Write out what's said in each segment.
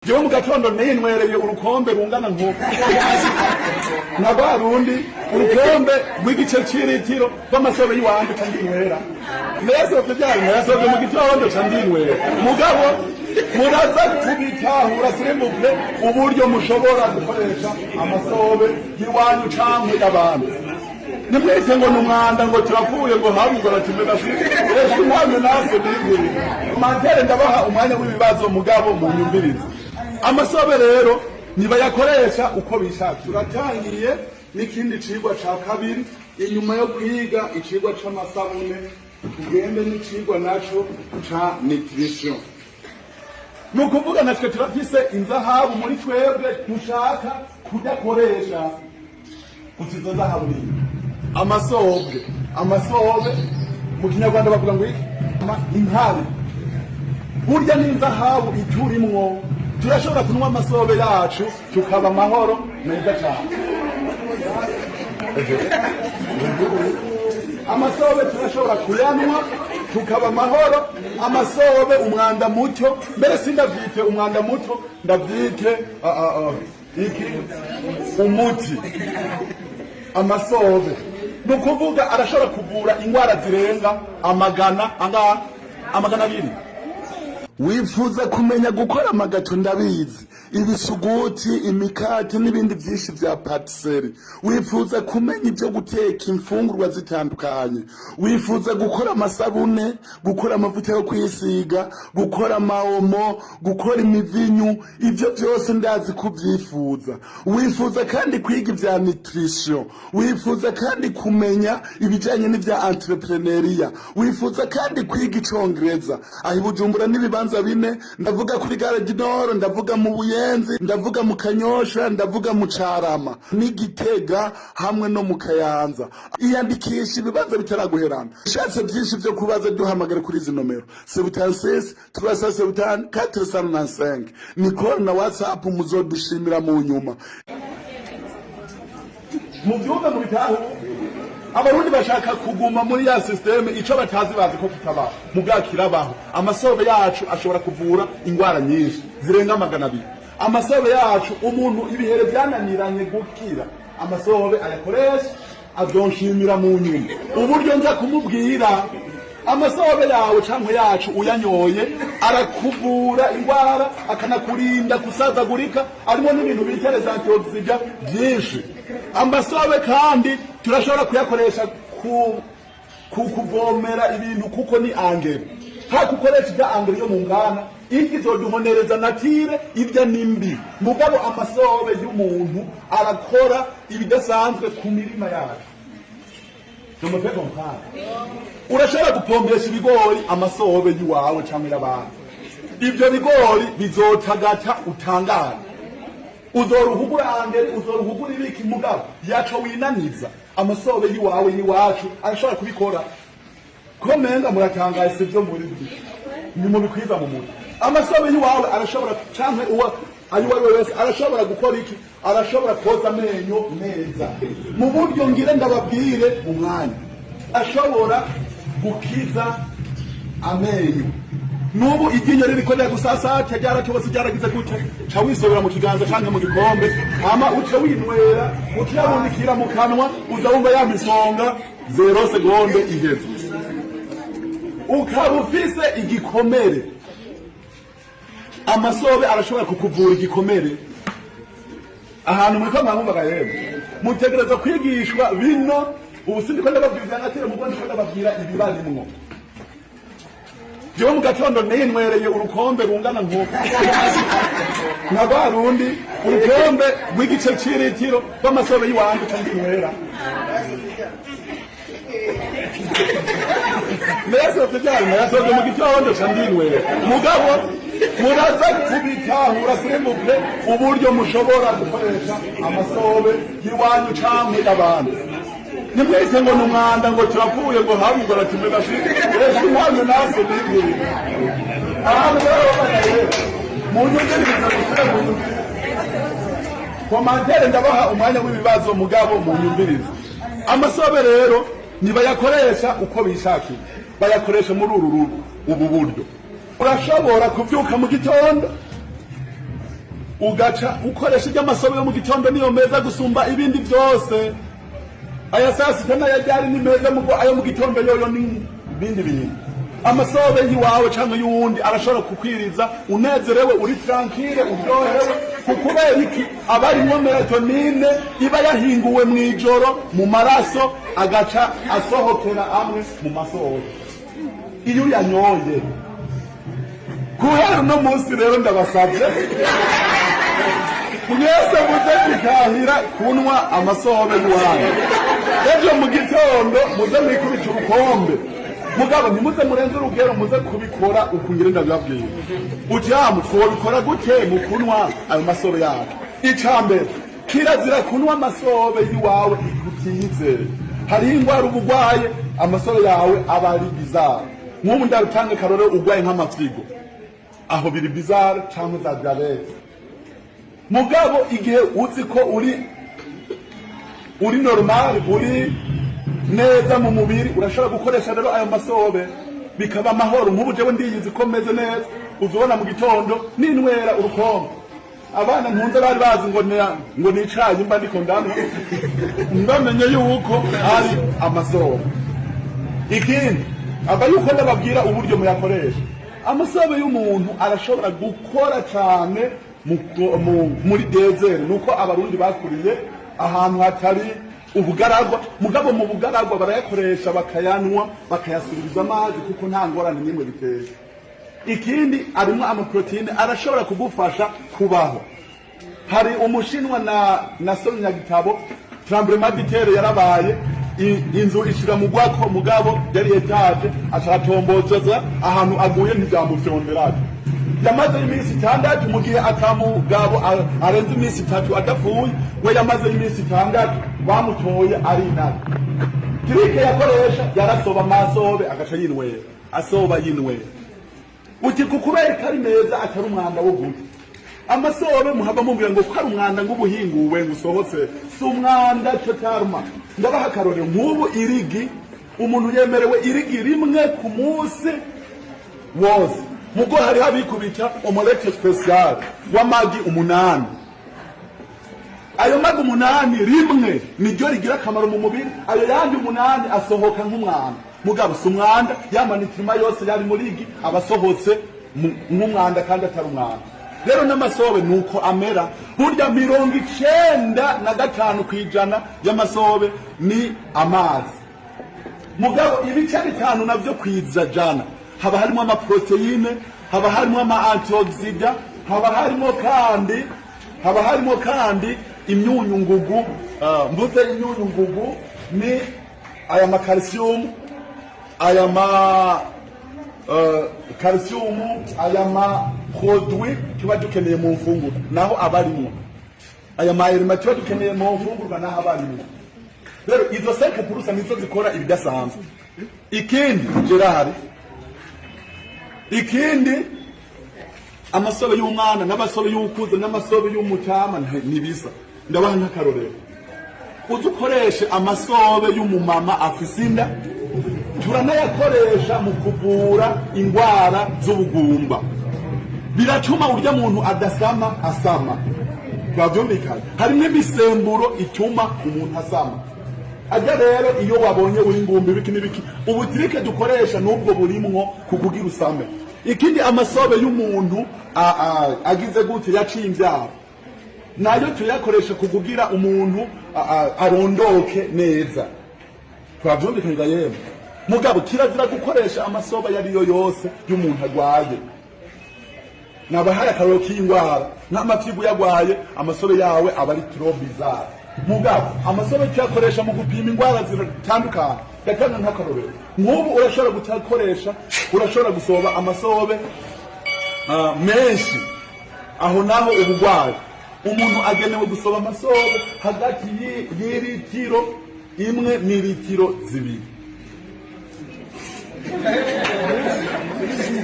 Jewe mu gatondo ninywereye urukombe rungana nk'uko nka rwa rundi, urukombe rw'igice c'iritiro rw'amasobe y'iwanje, ca ndinywera. Ndayasovye vyari, ndayasovye mu gitondo, ca ndinywera. Mugabo muraza kubitahura, s'il vous plaît, uburyo mushobora gukoresha amasobe y'iwanyu canke y'abandi. Nimwite ngo ni umwanda, ngo turapfuye, ngo habugora tumena ejo ntabyo nase niguri mantere. Ndabaha umwanya w'ibibazo, mugabo munyumvirize. Amasobe rero ntibayakoresha uko bishakiye. Turatangiye n'ikindi cigwa ca kabiri. Inyuma yo kwiga icigwa c'amasabune, tugende n'icigwa naco ca nutrition. Ni ukuvuga natwe turafise inzahabu muri twebwe dushaka kudakoresha. Uti izo zahabu ni amasobwe. Amasobe mu Kinyarwanda bavuga ngo iki? Inkari. Burya n'inzahabu iturimwo. Turashobora kunywa amasobe yacu tukaba amahoro meza cyane. Amasobe turashobora kuyanywa tukaba amahoro. Amasobe, umwanda muto, mbere sindavyite umwanda muto, ndavyite iki, umuti. Amasobe ni ukuvuga arashobora kuvura indwara zirenga amagana angahe? 200. Wifuza kumenya gukora amagâteau, ndabizi, ibisuguti, imikate n'ibindi byinshi vya pâtisserie. Wifuza kumenya ibyo guteka imfungurwa zitandukanye. Wifuza gukora amasabune, gukora amavuta yo kwisiga, gukora amaomo, gukora imivinyu. Ibyo byose ndazi kubyifuza. Wifuza kandi kwiga ibya nutrition. Wifuza kandi kumenya ibijyanye n'ibya entrepreneuriat. Wifuza kandi kwiga Icongereza. Aho i Bujumbura n'ibibanza bine: ndavuga kuri Gare du Nord, ndavuga mu Buyenzi, ndavuga mu Kanyosha, ndavuga mu Carama n'Igitega hamwe no mu Kayanza. Iyandikisha ibibanza bitaraguherana. Ushatse byinshi byo kubaza, duhamagare kuri izi nomero: 76 370 495. Nikoro na WhatsApp. Muzodushimira mu nyuma. Muvyumve, mu bitahu. Abarundi bashaka kuguma muri ya système, ico batazi bazi ko kitabaho, mugabo kirabaho. Amasobe yacu ashobora kuvura ingwara nyinshi zirenga 200. Amasobe yacu, umuntu ibihere byananiranye gukira, amasobe ayakoresha azonshimira mu nyuma. Uburyo nza kumubwira, amasobe yawe canke yacu uyanyoye arakuvura ingwara, akanakurinda kusazagurika. Arimo n'ibintu bita les antioxydants byinshi. Amasobe kandi turashobora kuyakoresha ku kuvomera ibintu, kuko ni engrais. Nta kukoresha ibya engrais yo mu ngana, irya izoduhonereza nature, irya ni mbi. Mugabo amasobe y'umuntu arakora ibidasanzwe ku mirima yacu. Je me fais comprendre? Urashobora gupombesha ibigori amasobe y'iwawe cyangwa y'abandi, ibyo bigori bizotagata utangare. Uzoruhugura engrais, uzoruhugura ibiki, mugabo yaco winaniza. Amasobe y'iwawe, y'iwacu arashobora kubikora. Ko menga muratangaye? Sivyo? Muri ni mubikwiza mu mutwe. Amasobe y'iwawe arashobora, canke uwa ayo uwo ari we wese arashobora gukora iki? Arashobora koza amenyo neza mu buryo ngire ndababwire mu mwanya. Ashobora gukiza amenyo. Nubu iryinyo ririko riragusasatya, ryaratobotse, ryaragize gute, ca wisobera mu kiganza canke mu gikombe, hama uce winywera, ukiyabundikira mu kanwa, uza wumva ya misonga 0 seconde iheze. Ukaba ufise igikomere, amasobe arashobora kukuvura igikomere. Ahantu muriko mwamwumvaga yemwe, mutegerezwa kwigishwa bino. Ubu sindiko ndababwira ibya nature, mugo ndiko ndababwira ibibarimwo. Jewe mu gatondo ninywereye urukombe rungana nk'uko nka rwa rundi, urukombe rw'igice c'iritiro rw'amasobe y'iwanje, ca ndinywera. Ndayasovye vyari, ndayasovye mu gitondo, ca ndinywera. Mugabo muraza kubitahura, s'il vous plaît, uburyo mushobora gukoresha amasobe y'iwanyu canke y'abandi. Nimwite ngo ni umwanda, ngo turapfuye, ngo habugora tumena ejo ntabyo nase niguri. Ahantu rero munyumvirize gusubira mu nyumvirize commentaire. Ndabaha umwanya w'ibibazo, mugabo munyumvirize. Amasobe rero ntibayakoresha uko bishakiye, bayakoresha muri uru rugo, ubu buryo. Urashobora kuvyuka mu gitondo. Ugaca ukoresha iry'amasobe yo mu gitondo, niyo meza gusumba ibindi byose. Aya saa sita n'aya ryari ni meza, mugo ayo mu gitondo yoyo ni ibindi bintu. Amasobe y'iwawe cyangwa y'uwundi arashobora kukwiriza unezerewe, uri tranquille, uryohewe. Kubera iki? Aba arimwo mélatonine iba yahinguwe mu ijoro mu maraso, agaca asohokera amwe mu masobe iyo uyanyoye. Guhera uno munsi rero, ndabasabye mwese muze kwitahira kunywa amasobe y'iwanyu. Ejo mu gitondo muze mwikubita urukombe, mugabo ntimuze murenze urugero, muze kubikora ukungire ndabibabwira. Ujamu twobikora gute mu kunywa ayo masobe yacu? Ica mbere, kirazira kunywa amasobe y'iwawe utiyizeye. Hariho ingwara uba urwaye, amasobe yawe aba ari bizarre. Nk'ubu ndarutanga akarorero: urwaye nk'amafyigo, aho biri bizarre, cyangwa za diabète. Mugabo igihe uzi ko uri normal, uri neza mu mubiri, urashobora gukoresha rero ayo masobe bikaba amahoro. Nk'ubu jewe ndiyizi ko meze neza, uzubona mu gitondo ninywera urukombe. Abana ntunze bari bazi ngo nicaye mba ndiko ndanywa, ndamenye yuko ari amasobe. Ikindi aba yuko ndababwira uburyo muyakoresha. Amasobe y'umuntu arashobora gukora cyane muri désert, nuko Abarundi bakuriye ahantu hatari ubugaragwa. Mugabo mu bugaragwa barayakoresha, bakayanywa, bakayasubiriza amazi, kuko nta ngorane n'imwe biteye. Ikindi, arimo amaprotéines, arashobora kugufasha kubaho. Hari Umushinwa na nasomye gitabo, tremblement de terre yarabaye, inzu ishira mu gwako, mugabo yari étage, acatomboza ahantu aguye ntibyamufyonderaje. Yamaze iminsi 6, mu gihe atamugabo arenze iminsi 3 adapfuye. We yamaze iminsi 6, bamutoye ari intare. Truc yakoresha, yarasoba amasobe agaca yinywera, asoba yinywera. Uti kukubera ko ari meza, atari umwanda wo guta. Amasobe muhava mubwira ngo ko ari umwanda, ngo ubuhinguwe ngo usohotse, si umwanda totalement. Ndabaha akarorero: nk'ubu irigi, umuntu yemerewe irigi rimwe ku munsi wose, mugo hariho abikubita omelette spéciale w'amagi 8. Ayo magi 8, rimwe niryo rigira akamaro mu mubiri, ayo yandi 8 asohoka nk'umwanda. Mugabo si umwanda, yama nutriments yose yari muri igi aba asohotse nk'umwanda kandi atari umwanda. Rero n'amasobe nuko amera. Burya 95% y'amasobe ni amazi, mugabo ibice 5 navyo kwizajana haba harimo amaprotéines, haba harimo ama antioxydants, haba harimo kandi imyunyungugu. Mvuze imyunyungugu, ni aya ma calcium, aya ma calcium, aya ma produit tuba dukeneye mu mfungurwa, naho aba arimwo. Aya ma éléments tuba dukeneye mu mfungurwa, naho aba arimwo. Rero izo 5% nizo zikora ibidasanzwe. Ikindi, Gerard, ikindi, amasobe y'umwana n'amasobe y'ukuze n'amasobe y'umutama ntibisa. Ndabaha nk'akarorero: uzi ukoreshe amasobe y'umumama afise inda, turanayakoresha mu kuvura ingwara z'ubugumba, biratuma urya muntu adasama asama. Twabyumvikanye? Harimo imisemburo ituma umuntu asama. Ajya rero iyo wabonye uri ngumba, ibiki n'ibiki, ubu truc dukoresha n'ubwo burimwo kukugira usame. Ikindi, amasobe y'umuntu agize gute, yaciye imbyaro, nayo tuyakoresha kukugira umuntu arondoke neza. Twabyumvikanye yemwe? Mugabo kirazira gukoresha amasobe ayo ariyo yose y'umuntu agwaye. Nabahaye akaroro k'indwara nk'amafyigo yagwaye, amasobe yawe aba ari trop bizarre. Mugabo amasobe tuyakoresha mu gupima indwara zitandukanye. Gatanga nk'akarorero: nk'ubu urashobora gukoresha, urashobora gusoba amasobe menshi. Aho naho ubugwayi, umuntu agenewe gusoba amasobe hagati y'iritiro 1 n'iritiro 2.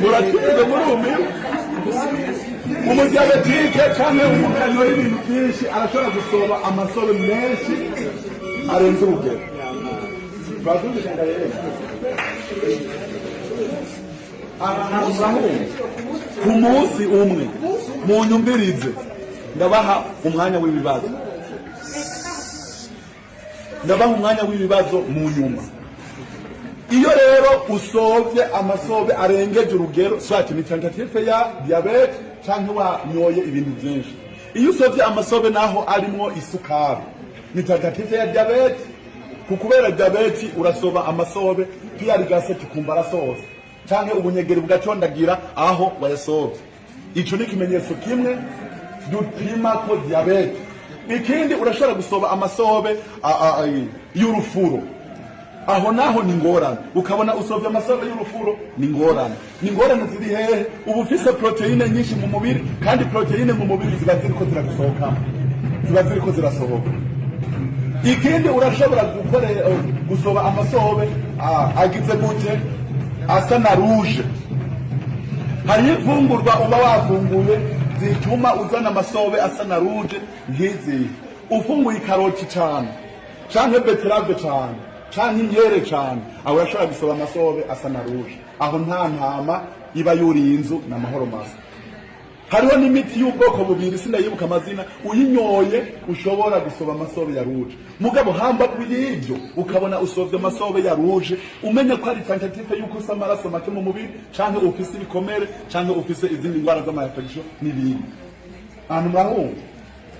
Muratwize, murumiwe. Umudiabétique cyangwa umuntu anyoye ibintu byinshi arashobora gusoba amasobe menshi arenze urugero. Twabyumvikana rero? Ku munsi umwe, munyumvirize. Ndabaha umwanya w'ibibazo, ndabaha umwanya w'ibibazo mu nyuma. Iyo rero usovye amasobe arengeje urugero, soit ni tentative ya diabète canke wanyoye ibintu byinshi. Iyo usovye amasobe naho arimwo isukari, ni tentative ya diabète. Kukubera diabète urasoba amasobe tuyarigase, tukumva arasoza canke ubunyegeri bugatondagira aho wayasobye. Ico ni ikimenyetso kimwe dupima ko diabète. Ikindi, urashobora gusoba amasobe y'urufuro. Aho naho ni ngorane. Ukabona usovye amasobe y'urufuro, ni ngorane. Ni ngorane ziri hehe? Uba ufise protéines nyinshi mu mubiri, kandi protéines mu mubiri ziba ziriko ziragusohokamo, ziba ziriko zirasohoka. Ikindi, urashobora gukore gusoba amasobe agize gute, asa na rouge. Hariho imfungurwa uba wafunguye zituma uzana amasobe asa na rouge. Nk'izihe? Ufunguye ikaroti cane, canke betterave cane, canke inkere cane, aho urashobora gusoba amasobe asa na rouge. Aho nta ntama iba yuriye inzu, ni amahoro masa. Hariho n'imiti y'ubwoko bubiri, sindayibuka amazina, uyinyoye ushobora gusoba amasobe ya rouge. Mugabo hambavu y'ibyo, ukabona usovye amasobe ya rouge, umenye ko ari tentative y'uko usa amaraso make mu mubiri, canke ufise ibikomere, canke ufise izindi ndwara z'ama infections n'ibindi. Ahantu murahumva?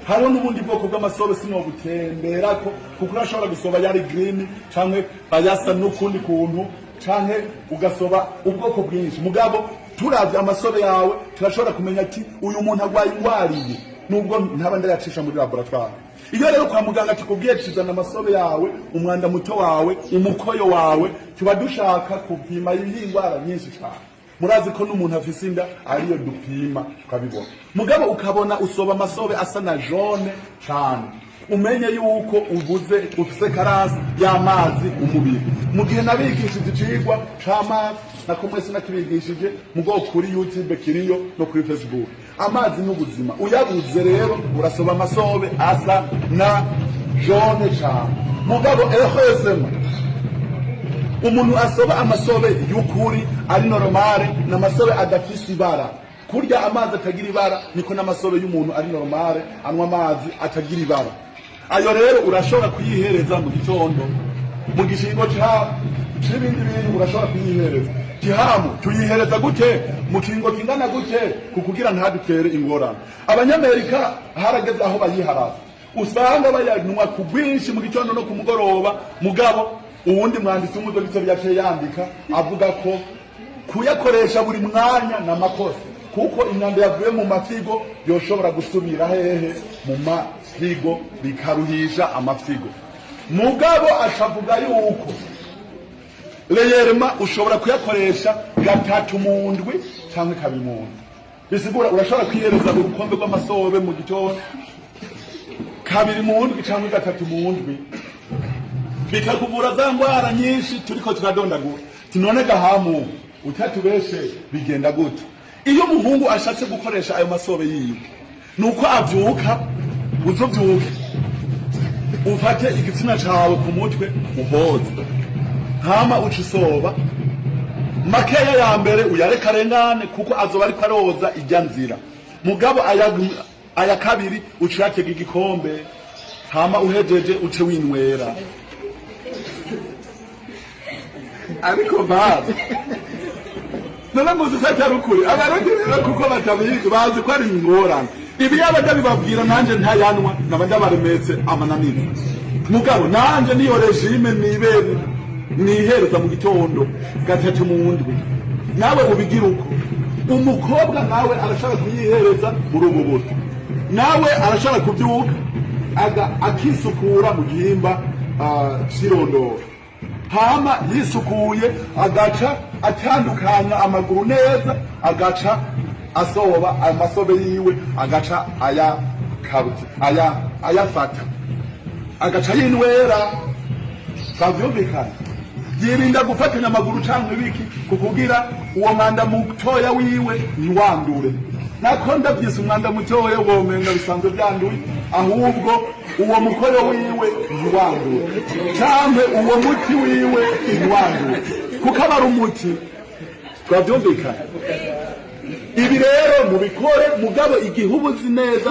Hariho n'ubundi bwoko bw'amasobe sinobutemberako, kuko urashobora gusoba yari green canke ayasa n'ukundi kuntu, canke ugasoba ubwoko bwinshi. Mugabo turavye amasobe yawe, turashobora kumenya ati uyu muntu agwaye ingwara iyi, nubwo ntaba ndayacisha muri laboratoire. Iyo rero kwa muganga tukubwiye tuzana amasobe yawe, umwanda muto wawe, umukoyo wawe, tuba dushaka kupima iyi ndwara nyinshi cyane. Murazi ko n'umuntu afise inda ariyo dupima tukabibona. Mugabo ukabona usoba amasobe asa na jaune cyane, umenye yuko ubuze, ufise carence y'amazi umubiri. Mu gihe nabigishije icigwa c'amazi, nako mwese nakibigishije, mugo kuri YouTube kiriyo no kuri Facebook. Amazi n'ubuzima. Uyabuze rero urasoba amasobe asa na jaune cyane. Mugabo heureusement, umuntu asoba amasobe y'ukuri ari normale n'amasobe adafise ibara. Kurya amazi atagira ibara, niko n'amasobe y'umuntu ari normale anywa amazi atagira ibara. Ayo rero urashobora kuyihereza mu gitondo mu gishingo c'ibindi bintu, urashobora kuyihereza tihamu. Tuyihereza gute, mu kiringo kingana gute, kukugira ntadutere ingorane? Abanyamerika harageze aho bayiharaza, usanga bayanywa ku bwinshi mu gitondo no ku mugoroba. Mugabo uwundi mwanditsi w'umudogiteri yaciye yandika avuga ko kuyakoresha buri mwanya ni amakosa, kuko imyanda yavuye mu mafyigo yoshobora gusubira hehe? Mu mafyigo, bikaruhisha amafyigo. Mugabo acavuga yuko reyerema ushobora kuyakoresha gatatu mu ndwi cyangwa kabiri mu ndwi. Bisigura urashobora kwihereza urukombe rw'amasobe mu gitondo kabiri mu ndwi cyangwa gatatu mu ndwi, bikakuvura za ndwara nyinshi turiko turadondagura. Tinone gahamu utatubeshe, bigenda gute iyo umuhungu ashatse gukoresha ayo masobe yiwe? Nuko avyuka, uzovyuke ufate igitsina cawe ku mutwe, uhoze, hama uca usoba makeya ya mbere, uyareka arengane, kuko azoba ariko aroza ijya nzira. Mugabo aya kabiri uca uyatega igikombe, hama uhejeje uce winywera. Ariko bazi none muzi ko atari ukuri. Abarundi rero kuko batabizi, bazi ko ari ingorane. Ibi yaba ndabibabwira nanje ntayanwa, naba ndabaremetse amananiza. Mugabo nanje niyo régime nibere nihereza mu gitondo gatatu mu ndwi. Nawe ubigira uko. Umukobwa nawe arashobora kuyihereza muri ubu buryo. Nawe arashobora kubyuka akisukura mu gihimba c'irondoro, hama yisukuye agaca atandukanya amaguru neza, agaca asoba amasobe yiwe, agaca aya ayafata, agaca yinwera. Twavyumvikana? Yirinda gufatanya amaguru canke ibiki, kukugira uwo mwanda mutoya wiwe ntiwandure. Nako ndavyise umwanda mutoya, womenga bisanzwe byanduye. Ahubwo uwo mukoyo wiwe ntiwandure, canke uwo muti wiwe ntiwandure, kuko aba ari umuti. Twavyumvikana? Ibi rero mubikore, mugabo igihe uba uzi neza.